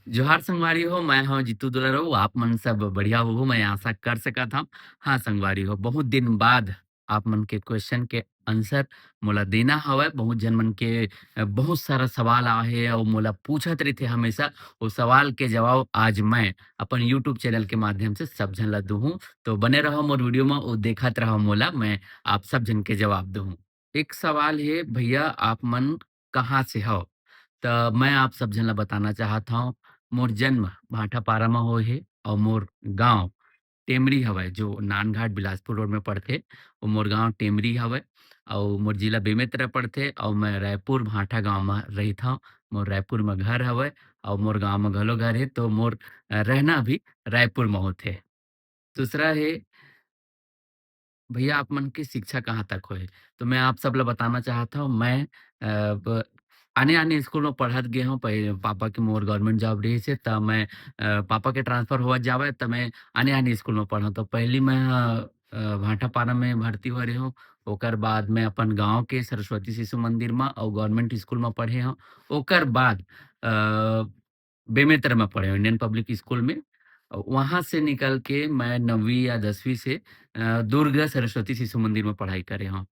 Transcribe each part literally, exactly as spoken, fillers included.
जोहार संगवारी हो, मैं हूं जीतू दुलारू। आप मन सब बढ़िया होहू, मैं आशा कर सकत हंव। हाँ संगवारी हो, बहुत दिन बाद आप मन के question के answer मोला देना हवय। बहुत झन मन के, अ, बहुत सारा सवाल आहे अउ मोला पूछत रहिथे हमेशा, वो सवाल के जवाब आज मैं अपन YouTube channel के माध्यम से सब झन ला दूहूं। तो बने रहो मोर video म, वो देखत रहो मोला, मैं आप सब झन के जवाब दूहूं। एक सवाल हे, भैया आप मन कहाँ से हव? त मैं आप सब झन ला बताना चाहत हंव, मोर जन्म भाटापारा म होए हे अउ मोर गांव टेमरी हवय, जो नानघाट बिलासपुर रोड में पड़थे। वो मोर गांव टेमरी हवय अउ मोर जिला बेमेतरा पड़थे अउ मैं रायपुर भाटा गांव म रहिथंव। मोर रायपुर म घर हवय अउ मोर गांव म घलो घर हे, तो मोर, अ, रहना भी रायपुर म होथे। दूसरा हे, भैया आप मन के शिक्षा कहाँ तक होए? तो मैं आप सब ला बताना चाहत हंव, मैं, अ, ब-, आने-आने स्कूल में पढ़त गे हंव। पहि-, पापा के मोर government job रहिस हे, त मैं, अ, पापा के transfer होवत जावय, त मैं आने-आने स्कूल में पढ़ंव। तो पहली मैं ह, अ, भाटापारा में भर्ती होए रेहेंव, ओकर बाद मैं अपन गांव के सरस्वती शिशु मंदिर म अउ government स्कूल म पढ़े हंव। ओकर बाद, अ, बेमेतरा में पढ़े हंव, Indian Public School में। वहाँ से निकल के मैं नवीं या दसवीं से, अ, दुर्ग सरस्वती शिशु मंदिर में पढ़ाई करे हंव,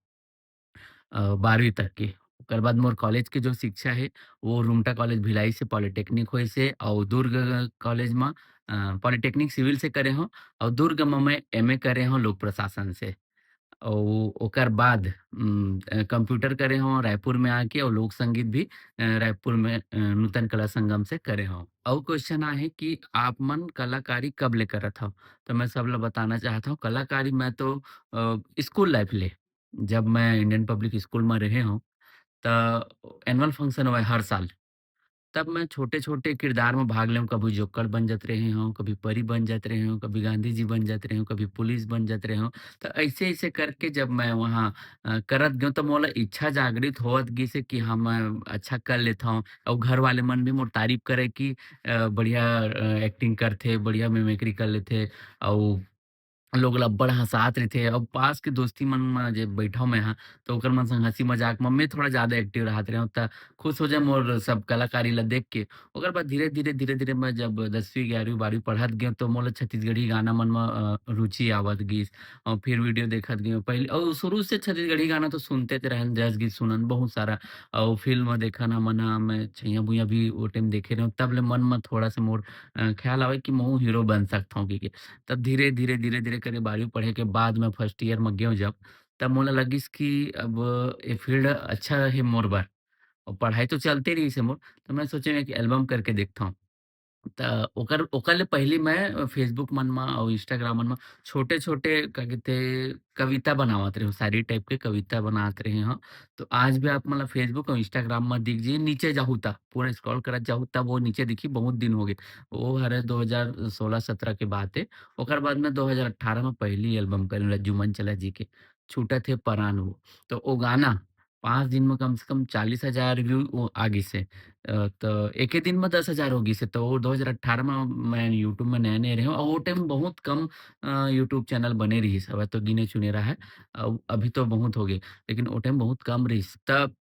अ, बारहवीं तक के। ओकर बाद मोर college के जो शिक्षा हे, वो रूमटा college भिलाई से polytechnic होइस हे, अउ दुर्ग college म, अ, polytechnic civil से करे हंव, अउ दुर्ग म मैं M A करे हंव लोक प्रशासन से। अउ ओकर बाद, उम, अ, computer करे हंव रायपुर में आके, अउ लोक संगीत भी, अ, रायपुर में, अ, नूतन कला संगम से करे हंव। अउ question आहे कि आप मन कलाकारी कब ले करत हव? त मैं सब ला बताना चाहत हंव, कलाकारी मैं तो, अ, school life ले, जब मैं Indian Public School में रहे हंव, त annual function होवय हर साल, तब मैं छोटे-छोटे किरदार में भाग लेंव, कभी जोकर बन जात रहे हंव, कभी परी बन जात रहे हंव, कभी गांधी जी बन जात रहे हंव, कभी पुलिस बन जात रहे हंव। त अइसे-अइसे करके जब मैं वहाँ, अ, करत गेंव, त मोला इच्छा जागृत होवत गिस हे कि हाँ, मैं अच्छा कर लेथंव। अउ घर वाले मन भी मोर तारीफ करे कि, अ, बढ़िया, अ, acting करथे, बढ़िया mimicry कर लेथे। अउ लोग ला अब्बड़ हँसात रहिथे। अउ पास के दोस्ती मन म जे बइठव मैं ह, त ओकर मन संग हँसी मजाक म मैं थोड़ा जादा active रहत रहेंव, त खुश हो जाय मोर सब कलाकारी ला देख के। ओकर बाद धीरे-धीरे, धीरे-धीरे मैं जब दसवीं, ग्यारहवीं, बारहवीं पढ़त गेंव, त मोला छत्तीसगढ़ी गाना मन म, अ, रुचि आवत गिस। अउ फिर video देखत गेंव। पहली, अउ शुरू से छत्तीसगढ़ी गाना तो सुनते ते रहेन, जस गीत सुनन बहुत सारा। अउ film देखन हमन ह, मैं छैया भुइयां भी ओ time देखे रहेंव। तब ले मन म थोड़ा से मोर, अ, ख्याल आवे कि महूं hero बन सकथंव कहिके। तब धीरे-धीरे, धीरे-धीरे करके बारहवीं पढ़े के बाद मैं first year म गेंव जब, तब मोला लगिस कि अब ए field अच्छा हे मोर बर। अउ पढ़ाई तो चलते रहिस हे मोर, त मैं सोचेंव एक album करके देखथंव। त ओकर, ओकर ले पहिली मैं Facebook मन म अउ Instagram मन म छोटे-छोटे, का कहिथे, कविता बनावत रहेंव, शायरी type के कविता बनात रहेंव। तो आज भी आप मन ला Facebook अउ Instagram म दिख जाही, नीचे जाहू त, पूरा scroll करत जाहू, तब वो नीचे दिखही, बहुत दिन होगे। वो हरे दो हज़ार सोलह सत्रह के बात हे। ओकर बाद में दो हज़ार अठारह में पहली album करेंव रज्जू मंचला जी के, छूटत हे परान वो। तो वो गाना पाँच दिन में कम से कम चालीस हज़ार view वो आ गिस हे। अ, तो एके दिन में दस हज़ार हो गिस हे। तो वो दो हज़ार अठारह में मैं YouTube में नया-नया रहेंव, अउ वो time बहुत कम, अ, YouTube channel बने रहिस हवय, तो गिने चुने रहय। अउ अभी तो बहुत होगे, लेकिन वो time बहुत कम रहिस। तब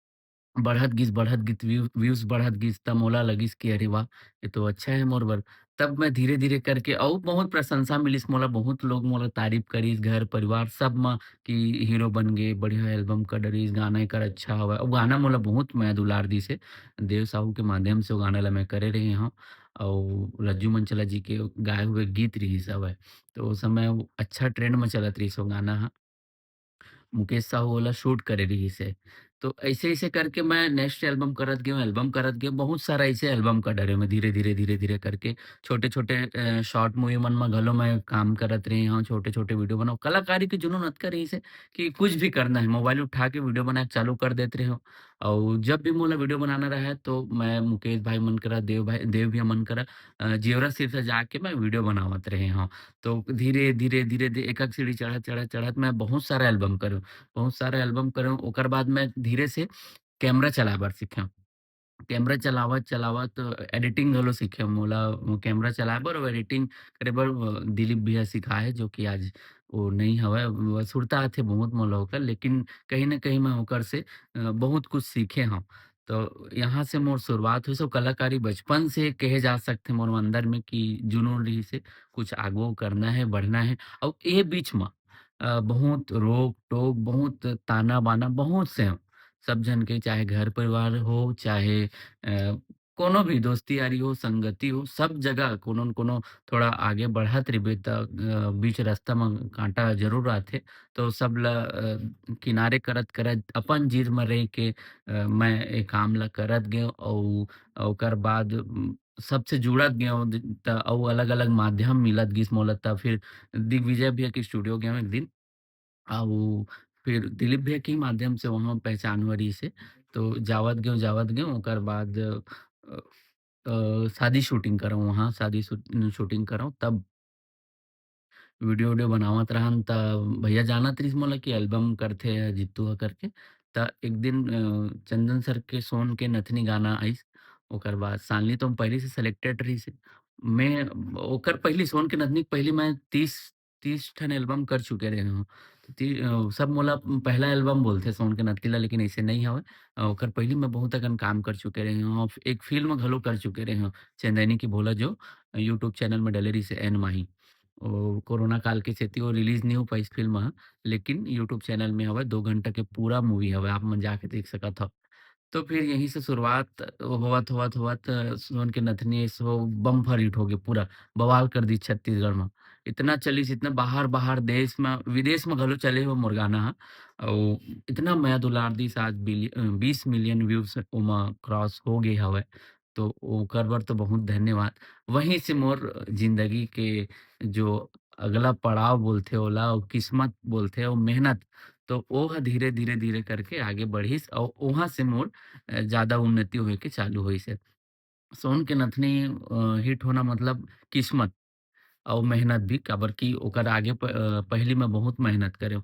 बढ़त गिस, बढ़त गिस, view, views बढ़त गिस, त मोला लगिस कि अरे वाह! ये तो अच्छा हे मोर बर। तब मैं धीरे-धीरे करके, अउ बहुत प्रशंसा मिलिस मोला, बहुत लोग मोला तारीफ करिस, घर परिवार सब म कि hero बन गे, बढ़िया album कर डरिस, गाना एकर अच्छा हवय। अउ गाना मोला बहुत मया दुलार दिस हे। देव साहू के माध्यम से वो गाना ला मैं करे रहे हंव, अउ रज्जू मंचला जी के गाए हुए गीत रिहिस हवय। तो ओ समय वो अच्छा trend म चलत रिहिस वो गाना ह। मुकेश साहू ओला shoot करे रिहिस हे। तो अइसे-अइसे करके मैं next album करत गेंव, album करत गेंव, बहुत सारा अइसे album कर डरेंव मैं धीरे-धीरे, धीरे-धीरे करके। छोटे-छोटे, अ, short movie मन म घलो मैं काम करत रहे हंव, छोटे-छोटे video बनाओ। कलाकारी के जुनून अतका रिहिस हे कि कुछ भी करना हे, mobile उठा के video बनाए के चालू कर देत रहेंव। अउ जब भी मोला video बनाना रहय, तो मैं मुकेश भाई मन करा, देव भाई, देव भैया मन करा, अ, जेवरा सिर से जाके मैं video बनावत रहे हंव। तो धीरे, धीरे, धीरे, धीरे एक-एक सीढ़ी चढ़त, चढ़त, चढ़त मैं बहुत सारा album करेंव, बहुत सारा album करेंव। ओकर बाद मैं धीरे से camera चलाए बर सीखेंव। Camera चलावत, चलावत editing घलो सीखेंव। मोला वो camera चलाए बर अउ editing करे बर, अ, दिलीप भैया सिखाए हे, जो कि आज वो नइ हवय। वो सुरता आथे बहुत मोला ओकर, लेकिन कहीं न कहीं मैं ओकर से, अ, बहुत कुछ सीखे हंव। तो यहाँ से मोर शुरुआत होइस, अउ कलाकारी बचपन से कहे जा सकथे मोर अंदर में कि जुनून रहिस हे, कुछ आगू करना हे, बढ़ना हे। अउ ए बीच म अ, बहुत रोक-टोक, बहुत ताना-बाना, बहुत से सब झन के, चाहे घर परिवार हो, चाहे अ, कोनो भी दोस्ती यारी हो, संगति हो, सब जगह कोनो न कोनो थोड़ा आगे बढ़त रहिबे त अ, बीच रास्ता म कांटा जरूर आथे। तो सब ल अ, किनारे करत-करत अपन जिद म रह के अ, मैं ए काम ल करत गेंव अउ ओकर बाद उम, सबसे जुड़त गेंव द त अउ अलग-अलग माध्यम मिलत गिस मोला। त फिर दिग्विजय भैया के स्टूडियो गेंव एक दिन। अउ फिर दिलीप भैया के ही माध्यम से वहाँ पहचान होए रहिस हे। तो जावत गेंव, जावत गेंव, ओकर बाद अ, अ, शादी शूटिंग करंव वहाँ, शादी शूट-, शूटिंग करंव तब वीडियो-वीडियो बनावत रहन, त भैया जानत रहिस मोला कि एल्बम करथे जीतू ह करके। त एक दिन अ, चंदन सर के सोन के नथनी गाना आइस, ओकर बाद सालनी तो पहिली से सिलेक्टेड रहिस हे। मैं ओकर पहिली सोन के नथनी के पहिली मैं तीस तीस ठन एल्बम कर चुके रहे हंव। त ती अ, सब मोला पहला एल्बम बोलथे सोन के नथनी ला, लेकिन अइसे नइ हवय। अ, ओकर पहिली मैं बहुत अकन काम कर चुके रहे हंव। एक फिल्म घलो कर चुके रहे हंव, चंदैनी की भोला जो YouTube चैनल में डले रहिस हे एन माही। ओ कोरोना काल के सेती ओ रिलीज नइ हो पाइस फिल्म ह, लेकिन YouTube चैनल में हवय, दो घंटा के पूरा मूवी हवय, आप मन जाके देख सकत हव। तो फिर यहीं से शुरुआत होवत, होवत, होवत अ, सोन के नथनी सो बम्पर हिट हो गे पूरा, बवाल कर दी छत्तीसगढ़ म। इतना चलिस, इतना बाहर, बाहर देश म, विदेश म घलो चले हो मोर गाना ह। अउ इतना मया दुलार दिस आज बिली-, अ, बीस मिलियन व्यूज ओमा क्रॉस हो गे हवय। तो ओकर बर तो बहुत धन्यवाद। वहीं से मोर जिंदगी के जो अगला पड़ाव बोलथे ओला, अउ किस्मत बोलथे, अउ मेहनत, तो ओ ह धीरे, धीरे, धीरे करके आगे बढ़िस, अउ ओहाँ से मोर अ, ज़्यादा उन्नति होए के चालू होइस हे। सोन के नथनी अ, हिट होना मतलब किस्मत अउ मेहनत भी, काबर कि ओकर आगे प-, अ, पहिली मैं बहुत मेहनत करेंव।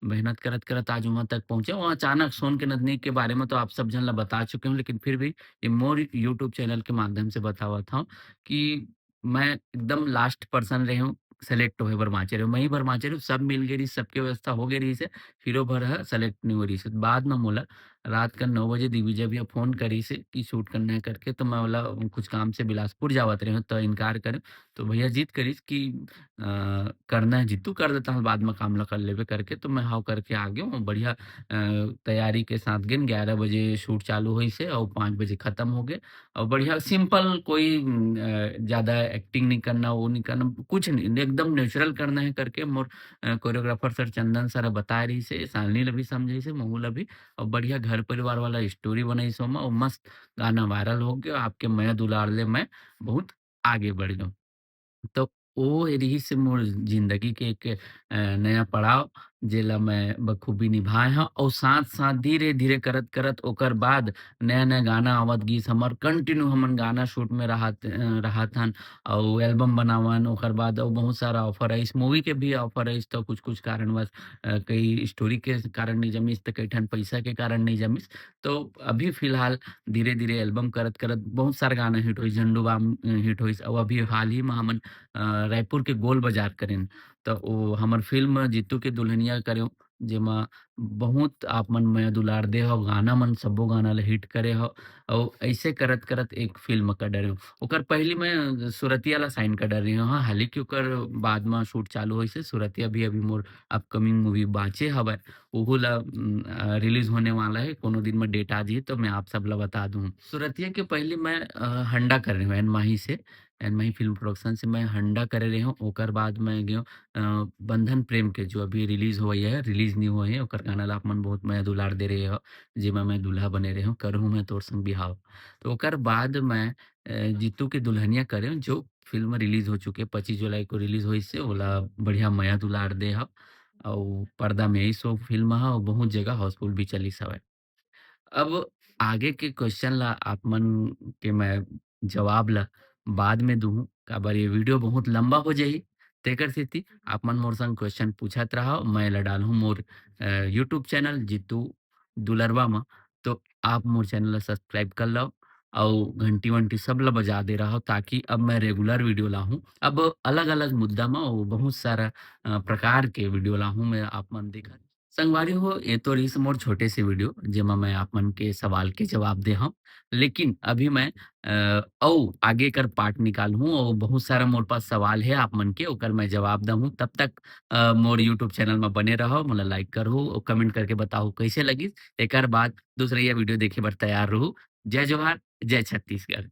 मेहनत करत-करत आज उहाँ तक पहुँचे। वो अचानक सोन के नथनी के बारे में तो आप सब झन ला बता चुके हूँ, लेकिन फिर भी ये मोर YouTube चैनल के माध्यम से बतावत हूँ कि मैं एकदम लास्ट पर्सन रहे हूँ, सेलेक्ट होए बर बाँचे रहे हूँ। मैं ही बर बाँचे रहे हूँ, सब मिल गे रहिस, सबके व्यवस्था हो गे रहिस हे, फिरो भर ह सेलेक्ट नइ हो रहिस हे। बाद म मोला रात का नौ बजे दिग्विजय भैया फ़ोन करिस हे कि शूट करना है करके, तो मैं बोला कुछ काम से बिलासपुर जावत रहे हूँ, तो इनकार करे। तो भैया जिद करिस कि अ, करना है जीतू, कर देता हूँ, बाद में काम ला कर लेबे करके, तो मैं हाँ करके आ गया हूँ। बढ़िया अ, तैयारी के साथ गेन, ग्यारह बजे शूट चालू होइस हे अउ पाँच बजे खत्म हो गे। अउ बढ़िया सिंपल कोई उम, अ, ज़्यादा एक्टिंग नहीं करना, वो नहीं करना, कुछ नहीं, एकदम नेचुरल करना है करके मोर अ, कोरियोग्राफर सर चंदन सर बताए रहिस हे, सालनी ला भी समझाइस हे, महू ला भी। अउ बढ़िया घर परिवार वाला स्टोरी बनाइस ओमा, अउ मस्त गाना वायरल हो गया, आपके मया दुलार ले मैं बहुत आगे बढ़ गया। तो ओ रिहिस मोर जिंदगी के एक अ, नया पड़ाव, जेला मैं बखूबी निभाए हव अउ साथ-साथ धीरे-धीरे करत-करत ओकर बाद नया-नया गाना आवत गिस हमर, कंटिन्यू हमन गाना शूट में रहत अ, रहत हन अउ एल्बम बनावन, ओकर बाद अउ बहुत सारा ऑफर आइस, मूवी के भी ऑफर आइस, तो कुछ-कुछ कारणवश अ, कई स्टोरी के कारण नइ जमिस, तो कई ठन पैसा के कारण नइ जमिस। तो अभी फिलहाल धीरे-धीरे एल्बम करत-करत बहुत सारा गाना हिट होइस, झंडू बाम अ, हिट होइस अउ अभी हाल ही में हमन अ, रायपुर के गोल बाजार करेन। त ओ हमर फिल्म जीतू के दुल्हनिया करेंव, जेमा बहुत आप मन मया दुलार दे हव, गाना मन सब्बो गाना ल हिट करे हव अउ अइसे करत-करत एक फिल्म कर डरेंव। ओकर पहिली मैं सुरतिया ल साइन कर डरे हव, हालाँकि ओकर बाद म शूट चालू होइस हे। सुरतिया भी अभी मोर अपकमिंग मूवी बाँचे हवय, ओहू ल उम, अ, रिलीज होने वाला हे, कोनो दिन म डेट आ जही त मैं आप सब ल बता दूँ। सुरतिया के पहिली मैं अ, हंडा कर रहे हव एन माही से, एन माही फिल्म प्रोडक्शन से मैं हंडा करे रहे हव, ओकर बाद मैं गेंव अ, बंधन प्रेम के जो अभी रिलीज होवइया हे, रिलीज नइ होए हे, ओकर गाना ल आप मन बहुत मया दुलार दे रहे हव, जेमा मैं दूल्हा बने रहे हव, करहूँ मैं तोर संग बिहाव। तो ओकर बाद मैं अ, जीतू के दुल्हनिया करेंव जो फिल्म रिलीज हो चुके, पच्चीस जुलाई को रिलीज होइस हे, ओला बढ़िया मया दुलार दे हव। अउ पर्दा में आइस ओ फिल्म ह, अउ बहुत जगह हाउसफुल भी चलिस हवय। अब आगे के क्वेश्चन ला आप मन के मैं जवाब ला बाद में दूहूँ, काबर ये वीडियो बहुत लंबा हो जाही, तेकर सेती आप मन मोर संग क्वेश्चन पूछत रहव, मैं एला डालहूँ मोर अ, YouTube चैनल जीतू दुलरवा म, तो आप मोर चैनल ला सब्सक्राइब कर लव अउ घंटी-वंटी सब ला बजा दे रहव, ताकि अब मैं रेगुलर वीडियो लाहूँ। अब अलग-अलग मुद्दा म अउ बहुत सारा अ, प्रकार के वीडियो लाहूँ मैं आप मन देखत संगवारी हो, ये तो रहिस मोर छोटे से वीडियो, जेमा मैं आप मन के सवाल के जवाब दे हंव। लेकिन अभी मैं, अ, अउ आगे कर पार्ट निकालहूँ, अउ बहुत सारा मोर पास सवाल हे आप मन के, ओकर मैं जवाब दहूँ। तब तक, अ, मोर YouTube चैनल म बने रहव, मोला लाइक करहू अउ कमेंट करके बताहू कइसे लगिस। एकर बाद दूसरइया वीडियो देखे बर तैयार रहू। जय जोहार, जय छत्तीसगढ़।